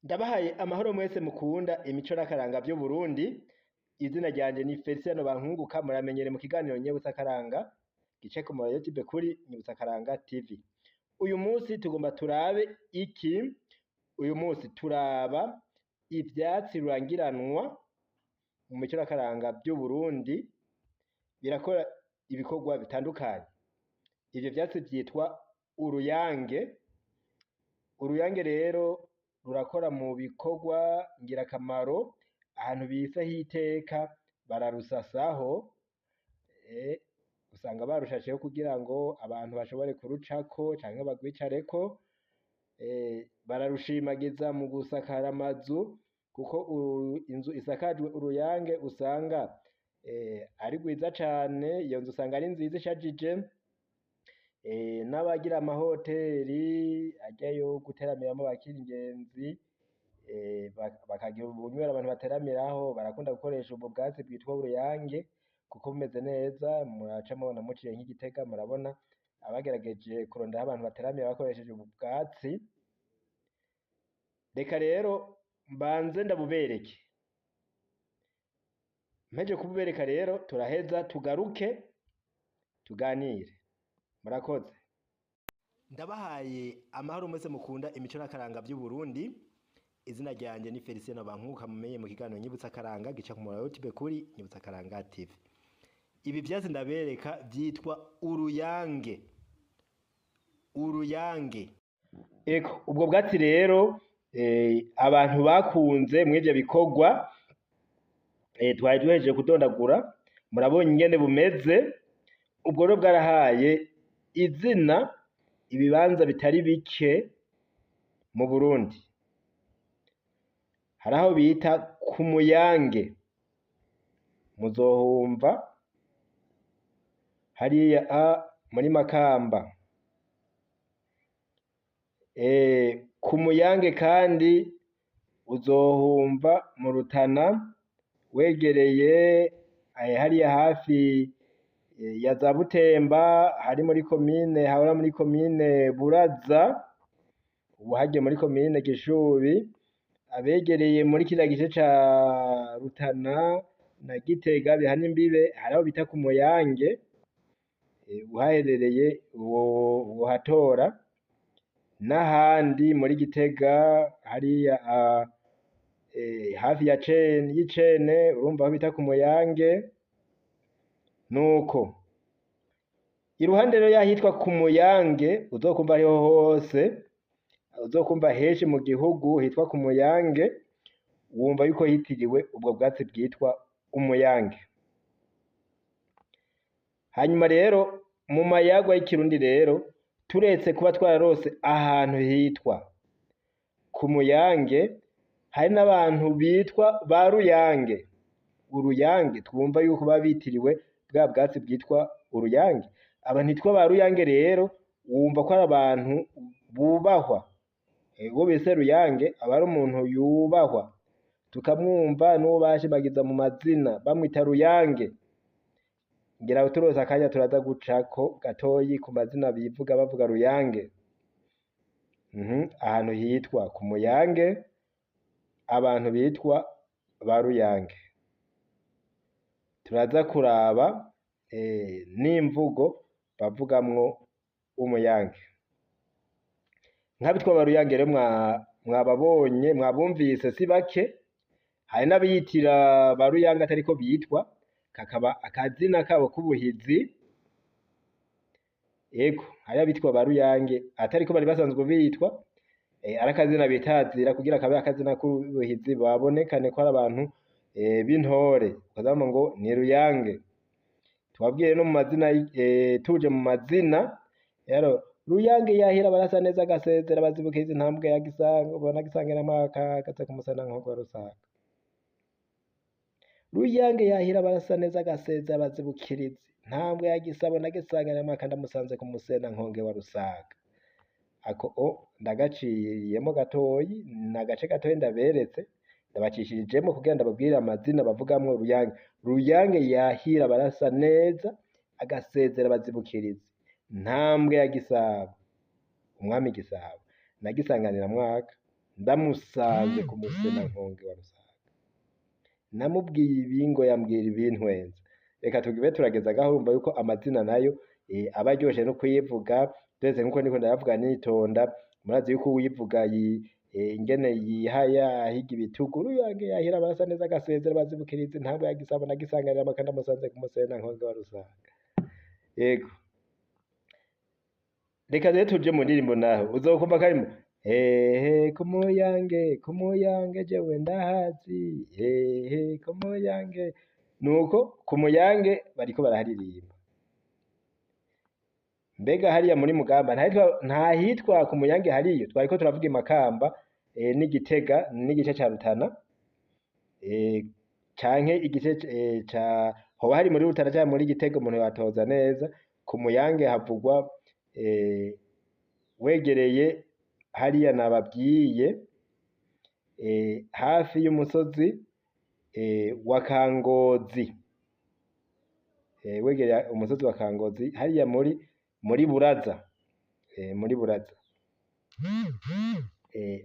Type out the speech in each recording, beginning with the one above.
Ndabahaye amahoro mwese mukunda imico n'akaranga vy'Uburundi. Izina ryanje ni Feliciano Bankunguka, muramenyere mu kiganiro Nyibutsa Akaranga gice ku YouTube kuri Nyibutsa Akaranga TV. Uyu munsi tugomba turabe iki? Uyu munsi turaba ivyatsi rurangiranwa mu mico n'akaranga vy'Uburundi, birakora ibikorwa bitandukanye. Ivyo vyatsi vyitwa uruyange. Uruyange rero rurakora mu bikorwa ngirakamaro, ahantu bise hiteka bararusasaho, usanga barushasheho kugira ngo abantu bashobore kurucako canke bagwicareko, bararushimagiza mu gusakara amazu, kuko inzu isakajwe uruyange usanga ari rwiza cane, iyo nzu usanga ari nziza ishajije. N'abagira amahoteri arya yo guteramiramwo bakira ingenzi, bakagira ubunywero abantu bateramiraho, barakunda gukoresha ubwo bwatsi bwitwa uruyange kuko bumeze neza. Muraca mubona muciye nk'Igitega, murabona abagerageje kurondera aho abantu bateramira bakoresheje ubu bwatsi. Reka rero mbanze ndabubereke, mpejeje kububereka rero turaheza tugaruke tuganire. Murakoze. Ndabahaye amahoro mwese mukunda imico n'akaranga vy'Uburundi. Izina ryanje ni Feliciano Bankunguka, mumenye mu kiganiro Nyibutsa Akaranga gica ku YouTube kuri Nyibutsa Akaranga TV. Ibi vyatsi ndabereka vyitwa uruyange. Uruyange. Eko ubwo bwatsi rero abantu bakunze mw'ivyo bikorwa twari duhejeje kudondagura, murabonye ingene bumeze. Ubwo rero bwarahaye izina ibibanza bitari bike mu Burundi. Hari aho bita ku Muyange, muzohumva hariya a muri Makamba. Ku Muyange kandi uzohumva mu Rutana, wegereye hariya hafi ya za Butemba, hari muri komine, hahora muri komine Buraza, ubu hagiye muri komine Gishubi. Abegereye muri kiriya gice ca Rutana na Gitega bihana imbibe, hari aho bita ku Muyange, uhaherereye wohatora. N'ahandi muri Gitega hariya hafi ya cene y'Icene, urumva aho bita ku Muyange. Nuko iruhande rero y'ahitwa ku Muyange, uzokumva ariho hose, uzokumva henshi mu gihugu hitwa ku Muyange, wumva yuko hitiriwe ubwo bwatsi bwitwa umuyange. Hanyuma rero mu mayagwa y'ikirundi rero, turetse kuba twararose ahantu hitwa ku Muyange, hari n'abantu bitwa ba Ruyange. Uruyange twumva yuko baba bitiriwe bwa bwatsi bwitwa uruyange. Abantu bitwa ba Ruyange rero wumva ko ari abantu bubahwa. Uwo bise Ruyange aba ari umuntu yubahwa, tukamwumva n'uwo bashimagiza mu mazina bamwita Ruyange. Ngira turose akanya turaza gucako gatoyi ku mazina bivuga bavuga Ruyange. Ahantu hitwa ku Muyange, abantu bitwa ba Ruyange. Turaza kuraba n'imvugo bavugamwo umuyange. Nk'abitwa ba Ruyange rero mwababonye, mwabumvise si bake. Hari n'abiyitira ba Ruyange atariko bitwa, kakaba akazina kabo k'ubuhizi. Ego, hari abitwa ba Ruyange atariko bari basanzwe bitwa, ari akazina bitazira kugira kabe akazina k'ubuhizi, babonekane ko ari abantu b'intore, ukazavuga ngo ni Ruyange. Tubabwiye no mu mazina, tuje mu mazina rero, Ruyange yahira barasa neza agasezera bazibukiza intambwe ya Gisango, ubona Gisange mwaka gaze kumusana nko Rusaga. Ruyange yahira barasa neza agasezera bazibukiriza intambwe ya Gisabo na Gisange na mwaka ndamusanze ku Musena nkonge wa Rusaga. Ako o ndagaciyemo gatoyi, nagace gatoyi ndaberetse, ndabacishijemo kugira ndababwire amazina bavugamwo Ruyange. Ruyange yahira barasa neza agasezera bazibukiriza ntambwe ya Gisabo, umwami Gisabo na Gisanganira mwaka Ndamusanze ku Musenankonge wa Rusaga, namubwiye ibi ngo yambwira ibintwenza. Reka tugibe turageza ngaho, urumva yuko amazina nayo aba aryoshe no kuyivuga twese nkuko ndiko ndayavuga nitonda. Murazi yuko uwivuga ingene yihaya ahiga ibitugu, Uruyange yahira barasa neza agasezera bazibukiriza intambwe ya Gisabo na Gisanganira amakanda musanze ku Musenankonge wa Rusaga. Yego, reka rero tuje mu ndirimbo naho uzokumva karimo hehe kumuyange kumuyange jewe ndahazi hehe kumuyange. Nuko kumuyange bariko baraharirimba. Mbega hariya muri Mugamba ntahitwa kumuyange hariyo, twariko turavuga i Makamba n'Igitega n'igice ca Rutana canke igice ca hoba hari muri Rutana canke muri Gitega, umuntu yatoza neza. Kumuyange havugwa wegereye hariya nababwiye hafi y'umusozi wa Kangozi, wegereye umusozi wa Kangozi hariya muri Buraza, muri Buraza.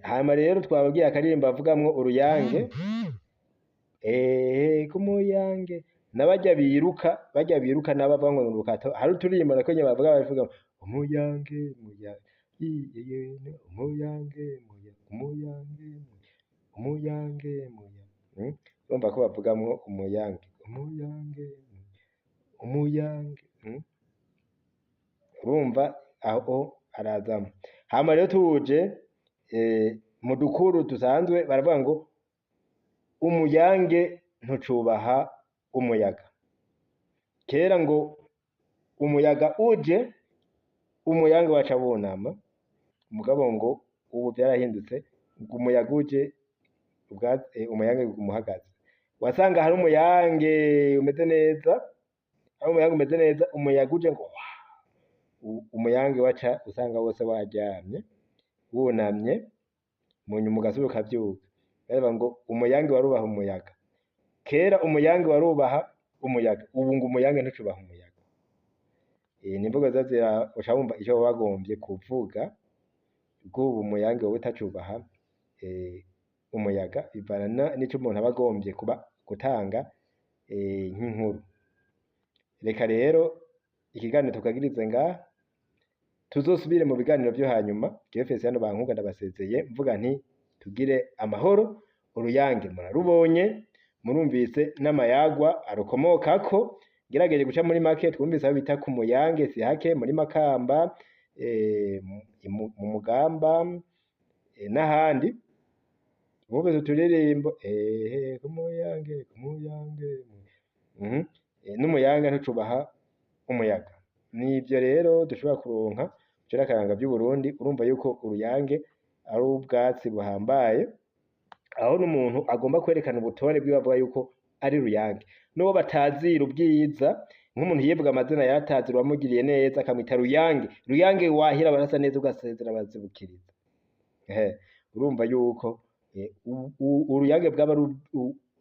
Hanyuma rero twababwiye akaririmbo avugamwo uruyange kumuyange n'abarya biruka, barya biruka n'abava ngo nurukato. Hari uturirimbo nako nyene bavuga, bavuga umuyange muyange umuyange umuyange umuyange muyange. Urumva ko bavugamwo umuyange umuyange umuyange. Urumva aho arazamwo. Hama rero tuje mu dukuru dusanzwe baravuga ngo umuyange ntucubaha umuyaga. Kera ngo umuyaga uje umuyange waca wunama, mugabo ngo ubu vyarahindutse, ngo umuyaga uje umuyange uguma uhagaze. Wasanga hari umuyange umeze neza, hari umuyange umeze neza, umuyaga uje ngo umuyange waca usanga wose waryamye wunamye, munyuma ugasubira ukavyuka. Baravuga ngo umuyange warubaha umuyaga. Kera umuyange warubaha umuyaga, ubu ngo umuyange ntucubaha umuyaga. Ni imvugo ziza uca wumva ico baba bagomvye kuvuga, bw'ubu umuyange wowe utacubaha umuyaga, bivana n'ico umuntu aba agomvye kuba gutanga nk'inkuru. Reka rero ikiganiro tukagirize ngaha, tuzosubire mu biganiro vyo hanyuma. Jewe Feliciano Bankuga ndabasezeye mvuga nti tugire amahoro. Uruyange murarubonye, murumvise n'amayagwa arukomokako. Ngerageje guca muri make, twumvise aho bita ku Muyange si hake muri Makamba, mu Mugamba n'ahandi. Mwumvise uturirimbo ehe kumuyange kumuyange, n'umuyange ntucubaha umuyaga. Nivyo rero dushobora kuronka ico n'akaranga vy'Uburundi. Urumva yuko uruyange ari ubwatsi buhambaye, aho n'umuntu agomba kwerekana ubutore bwiwe avuga yuko ari ruyange. N'uwo batazira ubwiza, nk'umuntu yivuga amazina yaratazira uwamugiriye neza akamwita Ruyange. Ruyange wahira barasa neza ugasezera bazibukiriza. Urumva yuko uruyange bwaba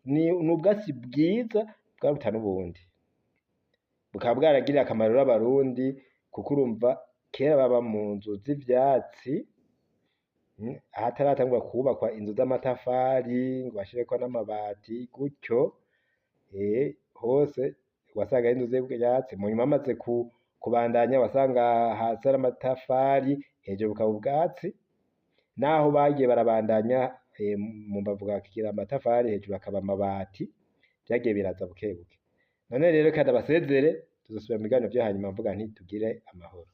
n'ubwatsi bwiza bwaruta n'ubundi, bukaba bwaragiriye akamaro abarundi, kuko urumva kera baba mu nzu z'ivyatsi, hataratangura kubakwa inzu z'amatafari ngo bashireko n'amabati gutyo, hose wasanga ari inzu z'ivyatsi. Mu nyuma bamaze kubandanya wasanga hasi ari amatafari, hejuru bukaba ubwatsi. Naho bagiye barabandanya mu mbavu bakagira amatafari, hejuru hakaba amabati, vyagiye biraza bukebuke. None rero reka ndabasezere, tuzosubira mu biganiro vyo hanyuma mvuga nti tugire amahoro.